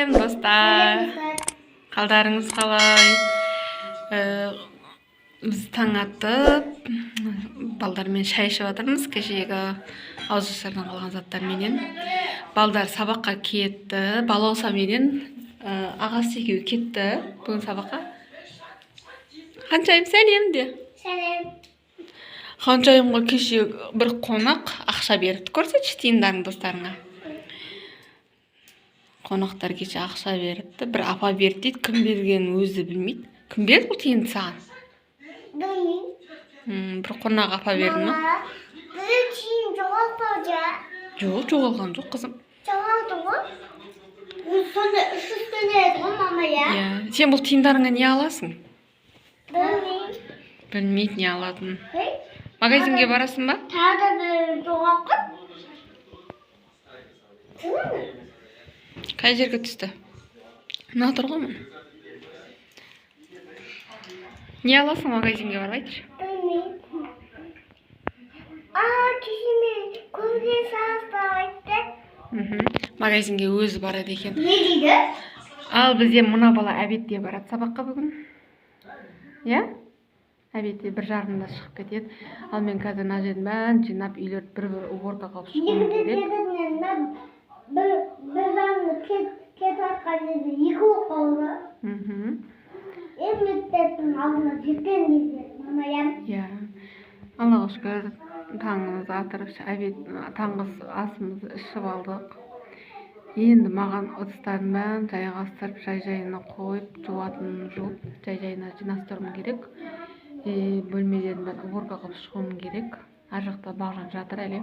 Сәлем, достар! Қалдарыңыз қалай? Біз таң атып, балдармен шай ішіп жатырмыз, кешегі ауызашардан қалған заттарменен. Балдар сабаққа кетті. Балауса менен ағасы екеуі кетті бүгін сабаққа. Ханшайым, сәлем де. Сәлем. Ханшайымға кеше бір қонақ ақша беріпті. Көрсетші тиындарың достарыңа. Қонақтар кеше ақша беріпті. Бір апа берді дейді, кім бергенін өзі білмейді. Кім берді бұл тиынды саған? Білмеймін. Бір қонақ апа берді ма? Мама, бір тиын жоғалып қалды. Жоқ, жоғалған жоқ, қызым. Жоғалды ғой. Сонда 300 теңге еді ғой, мама, иә? Иә. Сен бұл тиындарыңа не аласың? Білмеймін. Білмейді не алатынын. Ей, Магазинге барасың ба? Тағы да бір жоғалып қалды. Қай жерге түсті? Мына тұр ғой, міне. Не аласың магазинге барып, айтшы? Білмеймін. А, кеше мен көзге салып айтты. Магазинге өзі барады екен. Не дейді? Ал бізде мына бала обедте барады сабаққа бүгін. Иә? Обедте 1:30-да шығып кетеді. Ал мен қазір мына жердің бәрін жинап, үйлерді бір-бір уборка қылып шығуым 2-де керек. кетіп, мен 1:30-да кетіп жатқан кезде 2 болып қалды. Енді мектептің алдына жеткен кезде, мама, иә? Иә. Аллаға шүкір, таңымыз атырып, обед, таңғы асымызды ішіп алдық. Енді маған ыдыстардың бәрін жайғастырып, жай-жайына қойып, жуатынын жуып, жай-жайына жинастыруым керек. Бөлмелердің бәрін уборка қылып шығуым керек. Ар жақта Бағжан жатыр әлі.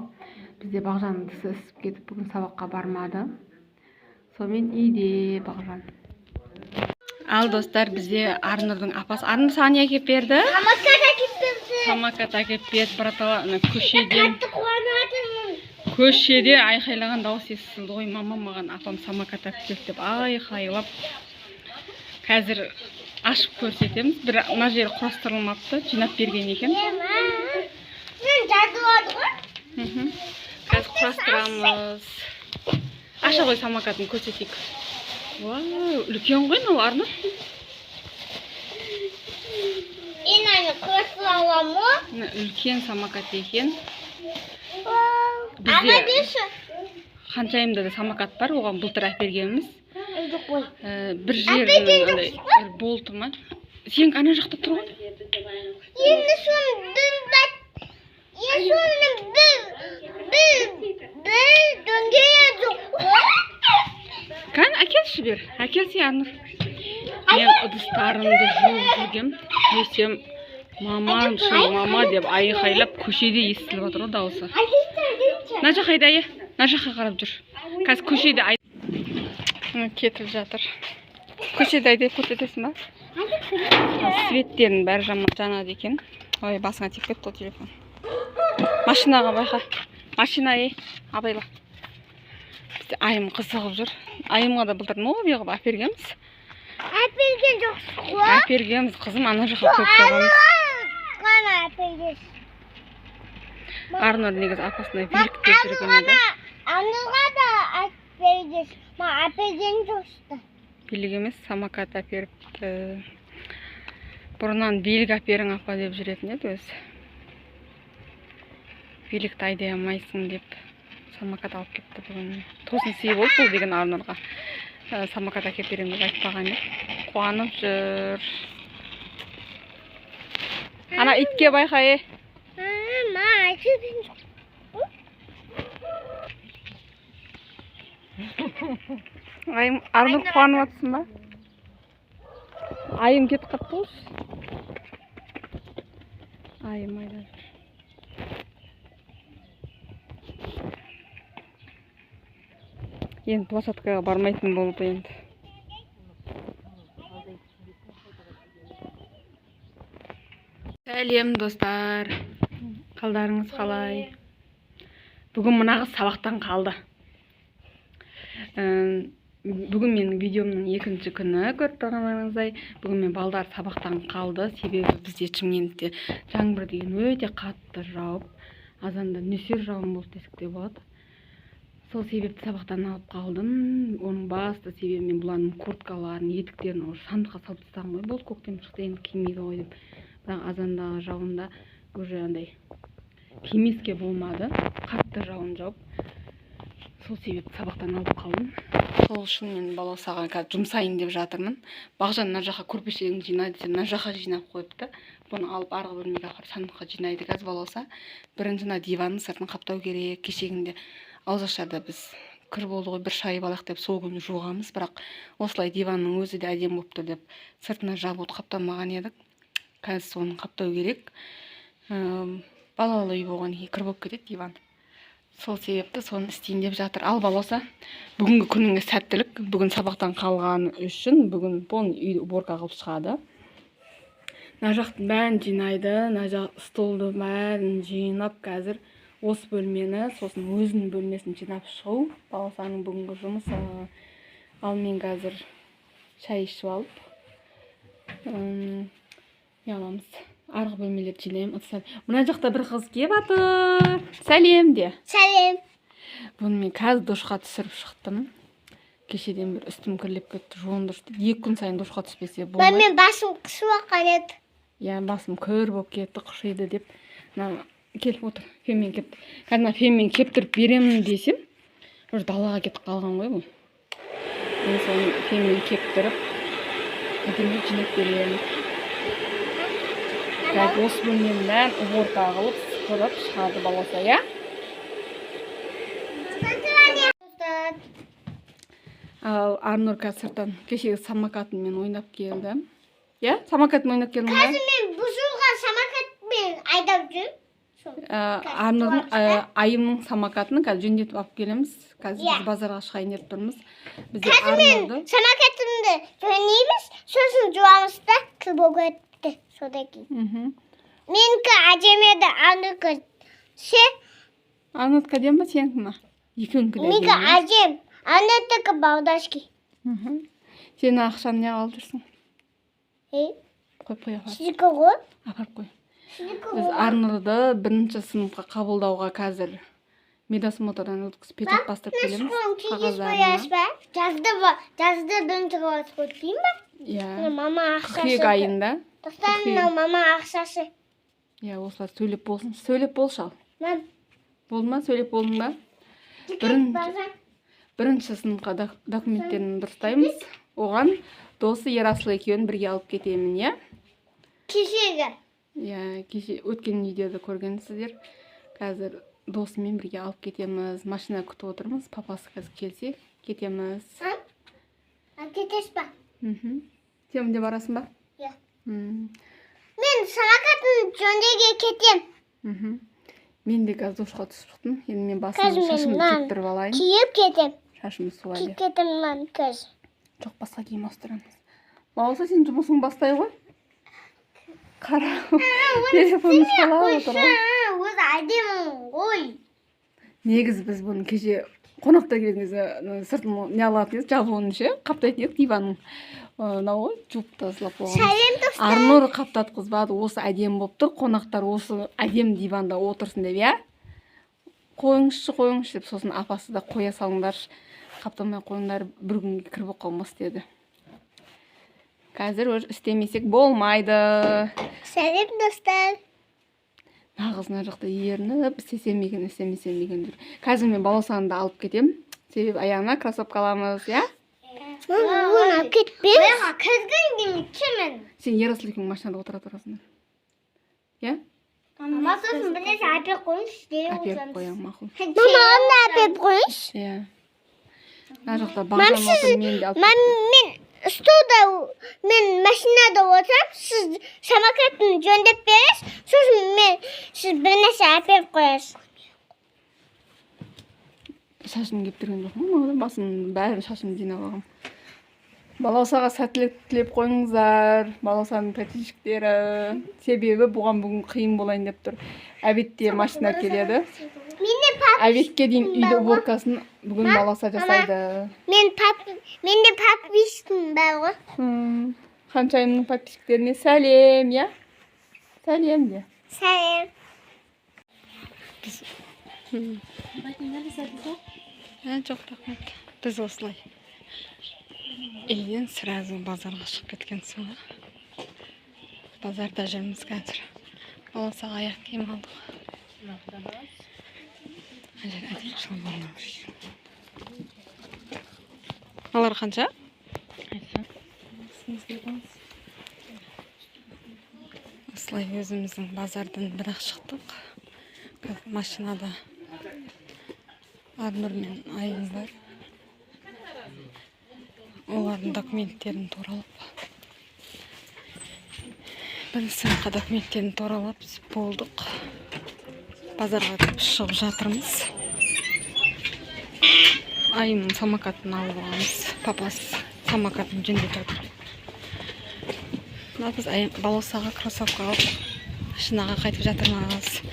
Бізде Бағжанның тісі ісіп кетіп, бүгін сабаққа бармады. Сонымен үйде Бағжан. Ал достар, бізде Арнұрдың апасы. Арнұр саған не әкеліп берді? Самокат әкеліп берді. Самокат әкеліп берді, братала, ана көшеден. Қатты қуанатынмын. Көшеде айқайлаған дауыс естілді ғой, мама, маған апам самокат әкеліп келді деп айқайлап. Қазір ашып көрсетеміз. Бір мына жері құрастырылмапты, жинап берген екен. Мен жазып алды ғой. Қазір құрастырамыз. Аша ғой самокатын, көрсетейік. Вау, үлкен ғой мынау, Арнұр. Мен аны құрастыра аламын ғой. Мына үлкен самокат екен. Ана Бізде берші. Ханшайымда да самокат бар, оған былтыр әпергенбіз. Жоқ қой. Бір жерінің андай бір болты ма? Сенікі ана жақта тұр ғой. Енді соны бір бат. Енді соны бір дөңгелегі жоқ қой. Кән, әкелші бер. Әкелсе, Арнұр. Мен ыдыстарымды жуып жүргем. Десем, мамам, мама деп айқайлап көшеде естіліп жатыр ғой дауысы. Әкелші, әкелші. Мына жаққа айда, е. Мына жаққа қарап жүр. Қазір көшеде ай... Мына кетіп жатыр. Көшеде айдап көрсетесің ба? Светтердің бәрі жанады екен. Ой, басыңа тиіп кетті ғой телефон. Машинаға байқа. Машина, ей, абайла. Бізде Айым қызығып жүр. Айымға да былтыр новый қылып әпергенбіз. Әперген жоқсыз ғой. Әпергенбіз, қызым, ана жаққа қойып қойғанбыз. Ғана әперген. Арнұр негізі апасына велик деп жүрген еді. Арнұрға да әперген. Ма әперген жоқсыз. Велик емес, самокат әперіпті. Бұрыннан велик әперің, апа, деп жүретін еді өзі. Великті айдай алмайсың деп самокат алып кетті бүгін. Тосын сый болды бұл деген Арнұрға. Самокат әкеліп беремін деп айтпаған еді. Қуанып жүр. Ана итке байқа, е. Ма әперген жоқ. Айым, Арнұр, қуанып жатсың ба? Айым кетіп қалыпты ғой. Айым айдап жүр. Енді площадкаға бармайтын болды енді. Сәлем, достар. Қалдарыңыз қалай? Бүгін мына қыз сабақтан қалды. Бүгін менің видеомның екінші күні, көріп тұрғандарыңыздай. Бүгін мен балдар сабақтан қалды. Себебі бізде Шымкентте жаңбыр деген өте қатты жауып, азанда нөсер жауын болды десек те болады. Сол себепті сабақтан алып қалдым. Оның басты себебі, мен бұлардың курткаларын, етіктерін уже сандыққа салып тастағанмын ғой, болды, көктем шықты, енді кимейді ғой деп. Бірақ азандағы жауында уже андай кимеске болмады, қатты жауын жауып, сол себепті сабақтан алып қалдым. Сол үшін мен Балаусаға қазір жұмсайын деп жатырмын. Бағжан мына жаққа көрпешегін жина десем, мына жаққа жинап қойыпты. Бұны алып, арғы бөлмеге апарып, сандыққа жинайды қазір Балауса. Бірінші мына диванның сыртын қаптау керек. Кешегінде ауызашарда біз кір болды ғой, бір шайып алайық деп, сол күні жуғанбыз. Бірақ осылай диванның өзі де әдемі болып тұр деп, сыртына жабуды қаптамаған едік. Қазір соны қаптау керек. Балалы үй болғаннан кейін кір болып кетеді диван, сол себепті соны істейін деп жатыр. Ал, Балауса, бүгінгі күніңе сәттілік! Бүгін сабақтан қалғаны үшін бүгін полный үй уборка қылып шығады. Мына жақтың бәрін жинайды, мына жақ столды бәрін жинап, қазір осы бөлмені, сосын өзінің бөлмесін жинап шығу Балаусаның бүгінгі жұмысы. Ал мен қазір шай ішіп алып, не аламыз, арғы бөлмелерді жинаймын, ыдыстар. Мына жақта бір қыз келіп жатыр, сәлем де! Сәлем. Бұны мен қазір душқа түсіріп шықтым. Кешеден бір үстім кірлеп кетті, жуындыршы деп. 2 күн сайын душқа түспесе болмайды. Мен басым қышып жатқан еді. Иә, басым кір болып кетті, қышиды деп. Мына кел, отыр, фенмен кеп. Қазір мына фенмен кептіріп беремін десем, уже далаға кетіп қалған ғой бұл. Мен соны фенмен кептіріп, әдемілеп жинап беремін. Қазір осы бөлменің бәрін уборка қылып, сыпырып шығады Балауса, иә. Достар. Ал Арнұр қазір сырттан кешегі самокатымен ойнап келді, иә? Самокатымен ойнап келдің ба? Қазір мен бұзылған самокатпен айдап жүрмін. Сол. Арнұрдың, Айымның самокатын қазір жөндетіп алып келеміз. Қазір Иә. біз базарға шығайын деп тұрмыз. Бізде Қазір мен Арнұрды самокатымды жөндейміз, сосын жуамыз да, кір болып кетті содан кейін. Менікі әдемі еді, Арнұрдікі ше? Арнұрдікі әдемі ба, сенікі ма? Екеуінікі де Менікі әдемі, иә? әдем, Арнұрдікі баудашки. Сен ақшаны не алып жүрсің? Е, Қойып қой, апарып. Сіздікі ғой. Апарып қой. Сіздікі Біз ғой. Арнұрды бірінші сыныпқа қабылдауға қазір медосмотрдан өткізіп, печать бастырып келеміз Школын кигізіп қағаздарына. қоясыз ба? Жазды ба? Жазды бірінші класс өтпеймін ба? Иә. Мама ақшасы. Қыркүйек айында. Достар, Қыркүйек. мынау мама ақшасы. Иә, осылар сөйлеп болсын, сөйлеп болшы. Ал Мам, болды ма, сөйлеп болдың ба? Бірінші сыныпқа документтерін дұрыстаймыз. Оған досы Ерасыл екеуін бірге алып кетемін, иә. Кешегі. Иә, кеше өткен видеода көргенсіздер. Қазір досымен бірге алып кетеміз, машина күтіп отырмыз. Папасы қазір келсе, кетеміз. А? А, кетесіз ба? Мхм. Сен де барасың ба? Иә. М. Мен самокатын жөндеуге кетем. Мен де қазір душқа түсіп шықтым. Енді мен басым, Қазір мен шашымды мынаны кептіріп алайын. киіп кетем. Шашым су Киіп әлі. кетем мынаны қазір. Жоқ, басқа киім ауыстырамыз. Балауса, сен жұмысың бастай ғой. Қара, телефон ұсталап отыр ғой. Өзі әдемі ғой. Негізі біз бұны кеше қонақтар келген кезде ана сыртын не алатын едік, жабуын ше, қаптайтын едік диванның. Мынау ғой, жуып тазалап қойған. Сәлем, достар. Арнұр қаптатқызбады, осы әдемі болып тұр, қонақтар осы әдемі диванда отырсын деп, иә. Қойыңызшы, қойыңызшы деп, сосын апасы да: «Қоя салыңдаршы, қаптамай қойыңдар, бір күнге кір болып қалмас», — деді. Қазір уже істемесек болмайды. Сәлем, достар. Нағыз мына жақта ерініп, істесем екен, істемесем екен жүр. Қазір мен Балаусаны да алып кетемін, себебі аяғына кроссовка аламыз, иә. Оны алып кетпеңіз. Кіргін келмеймін. Сен Ерасыл екеуің машинада отыра тұрасыңдар, иә. Мама, сосын бір нәрсе әперіп қойыңызшы дереу. Әперіп қоямын, мақұл. Мама, оны әперіп қойыңызшы. Иә, мына жақта Бағжан отыр, мен де алып Мам, мен столда, мен машинада отырамын, сіз самокатын жөндеп бересіз, сосын мен сіз бір нәрсе әперіп қоясыз. Шашым кептірген жоқпын ғой, басым бәрін, шашымды жинап алғанмын. Балаусаға сәттілік тілеп қойыңыздар, Балаусаның подписчиктері, себебі бұған бүгін қиын болайын деп тұр. Обедте машина келеді. Менде пап Обедке дейін үйді уборкасын бүгін Балауса жасайды. Мен пап менде подпискам бар ғой. Ханшайымның подписчиктеріне сәлем, иә, сәлем де. Сәлем. Біз Жоқ, рахмет. Біз осылай үйден сразу базарға шығып кеткен соң базарда жүрміз қазір. Баласаға аяқ киім алдық. Алар қанша? Осылай өзіміздің базардан бірақ шықтық. Қазір машинада Арнұр мен Айым бар. Олардың документтерін туралап, бірінші сыныпқа документтерін туралап болдық. Базарға шығып жатырмыз. Айымның самокатын алып аламыз. Папасы самокатын жөндеп жатыр. Біз Балаусаға кроссовка алып машинаға қайтып жатырмыз.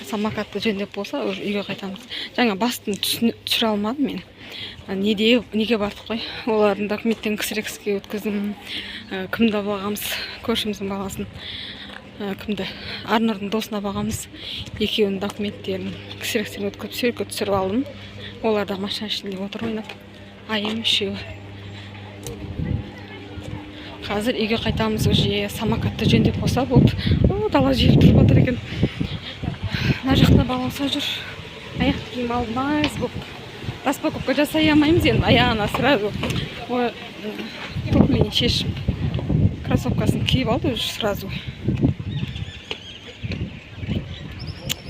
Самокатты жөндеп болса, уже үйге қайтамыз. Жаңа бастың түсіре алмадым мен. Неге бардық қой? Олардың документтерін ксерокске өткіздім. Кімді бағамыз? Көршіміздің баласын. Кімді? Арнұрдың досына бағамыз. Екеуінің документтерін ксерокстен өткізіп, суретке түсіріп алдым. Олар да машина ішінде отыр ойнап. Айым үшеуі. Қазір үйге қайтамыз уже. Самокатты жөндеп болса болды. О, дала жел тұрып жатыр екен. Мына жақта Балауса жүр. Аяқ киім алмаз болып. Распаковка жасай алмаймыз енді, аяғына сразу туфлиін шешіп кроссовкасын киіп алды уже сразу.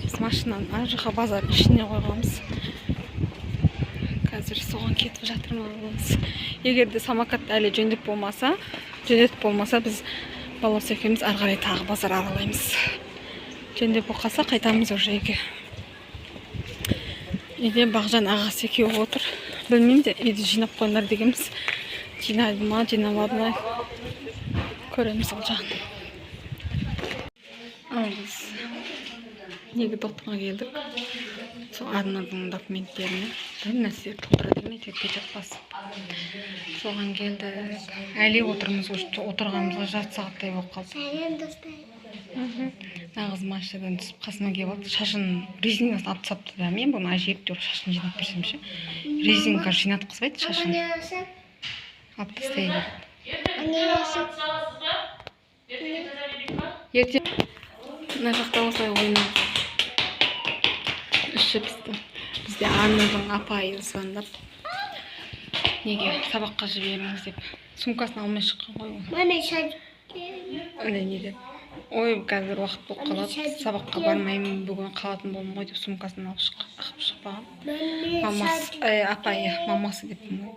Біз машинаны ар жаққа базар ішіне қойғанбыз. Қазір соған кетіп жатырмыз. Егер де самокат әлі жөндеп болмаса, біз Балауса екеуміз ары қарай тағы базар аралаймыз. Жөндеп болып қалса қайтамыз уже үйге. Үйде Бағжан ағасы екеуі отыр. Білмеймін де, үйді жинап қойыңдар дегенбіз. Жинайды ма, жинамады ма, көреміз ол жағын. Ал біз неге докторға келдік? Сол Арнұрдың документтеріне бір нәрсе толтырады екен, әйтеуір печать басып. Соған келдік. Әлі отырмыз, уже отырғанымызға жарты сағаттай болып қалды. Сәлем, достар. Мына қыз машинадан түсіп қасыма келіп алды. Шашын резинкасын алып тастапты да, мен бұны әжептәуір шашын жинап берсем ше. Резинка жинатқызбайды шашын. Алып тастай береді. Ертең мына жақта осылай ойнап іші пісті. Бізде Арнұрдың апайы звондап, неге сабаққа жіберіңіз деп. Сумкасын алмай шыққан ғой ол. Ана не деп. Ой, қазір уақыт болып қалады, сабаққа бармаймын, бүгін қалатын болдым ғой деп сумкасын алып шықпаған. Мамасы, апайы, мамасы деппін ғой.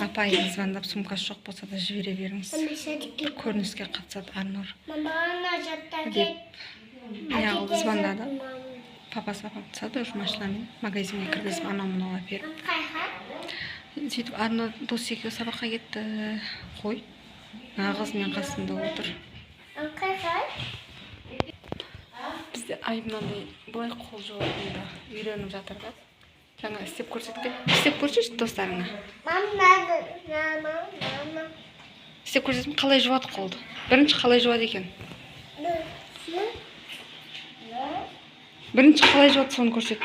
Апайы звондап, сумкасы жоқ болса да жібере беріңіз. Бір көрініске қатысады Арнұр деп неғылды, звондады. Папасы апарып тастады уже машинамен, магазинге кіргізіп, анау мынау әперіп. Сөйтіп Арнұр дос екеуі сабаққа кетті. Қой, мына қыз мен қасымда отыр. Бізде Айым мынандай былай қол жуатынды үйреніп жатыр да. Жаңа істеп көрсеткен. Істеп көрсетші достарыңа. Істеп көрсетсем, қалай жуады қолды? Бірінші қалай жуады екен? Бірінші қалай жуады, соны көрсет.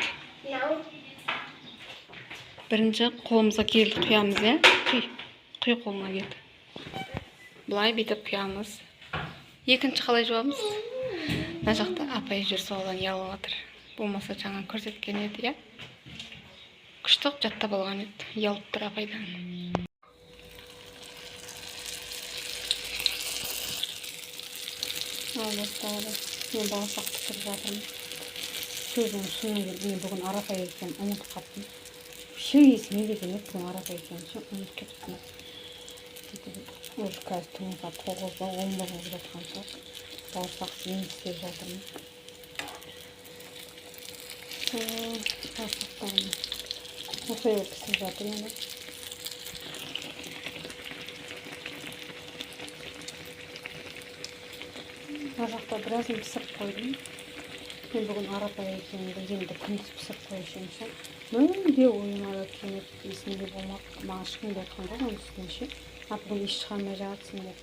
Бірінші қолымызға гелді құямыз, иә? Құй. Құй қолыңа гелді. Былай бүйтіп құямыз. Екінші қалай жуамыз? Мына жақта апай жүр, содан ұялып жатыр. Болмаса жаңа көрсеткен еді, иә? Күшті қылып жаттап алған еді. Ұялып тұр апайдан. Ал достар, мен бауырсақ пісіріп жатырмын. Сөздің шынын келіп, мен бүгін арапа екенін ұмытып қалыппын. Вообще есіме де келмеді бүгін арапа екенін ше, ұмытып кетіппін. Сөйтіп, уже қазір түнгі сағат тоғыз ба, он ба болып жатқан шығар. Бауырсақ енді істеп жатырмын. Бауырсақтарым осылай болып пісіп жатыр енді. Мына жақта біразын пісіріп қойдым. Мен бүгін арапа екенін білгенде күндіз пісіріп қоюшы едім ше. Мүлде ойыма да келмепті, есімде болмапты. Маған ешкім де айтқан жоқ оның үстіне ше. А бүгін еш шығармай жатсың деп.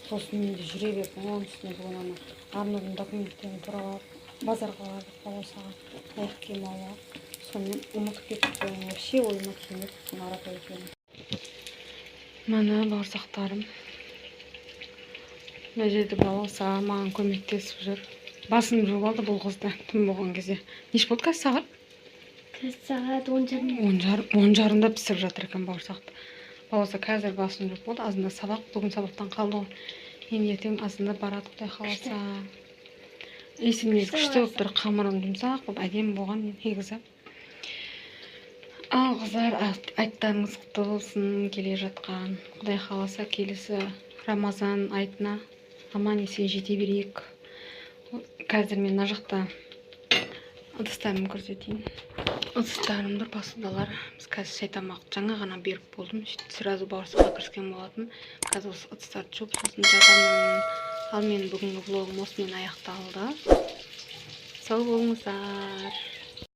Сосын мен де жүре бердім. Оның үстіне бүгін ана Арнұрдың документтерін туралап, базарға бардық, Балаусаға аяқ киім алуға. Сонымен ұмытып кеттім, вообще ойыма келмепті бүгін Арапа екенін. Міне, бауырсақтарым мына жерде. Балауса маған көмектесіп жүр, басын жуып алды бұл қызды. Түн болған кезде неше болды қазір сағат? Қазір сағат 10:30. 10:30, 10:30-да пісіріп жатыр екен бауырсақты. Балауса қазір басын жуып болды. Азында сабақ, бүгін сабақтан қалды ғой, енді ертең азында барады, құдай қаласа. Иісі негізі күшті болып тұр, қамырым жұмсақ болып, әдемі болған негізі. Ал, қыздар, айттарыңыз құтты болсын келе жатқан. Құдай қаласа, келесі Рамазан айтына аман есен жете берейік. Қазір мен мына жақта ыдыстарымды көрсетейін. Ыдыстарым тұр, посудалар. Біз қазір шай тамақ жаңа ғана беріп болдым, сөйтіп сразу бауырсаққа кіріскен болатын. Қазір осы ыдыстарды жуып, сосын жатамын. Ал менің бүгінгі влогым осымен аяқталды. Сау болыңыздар.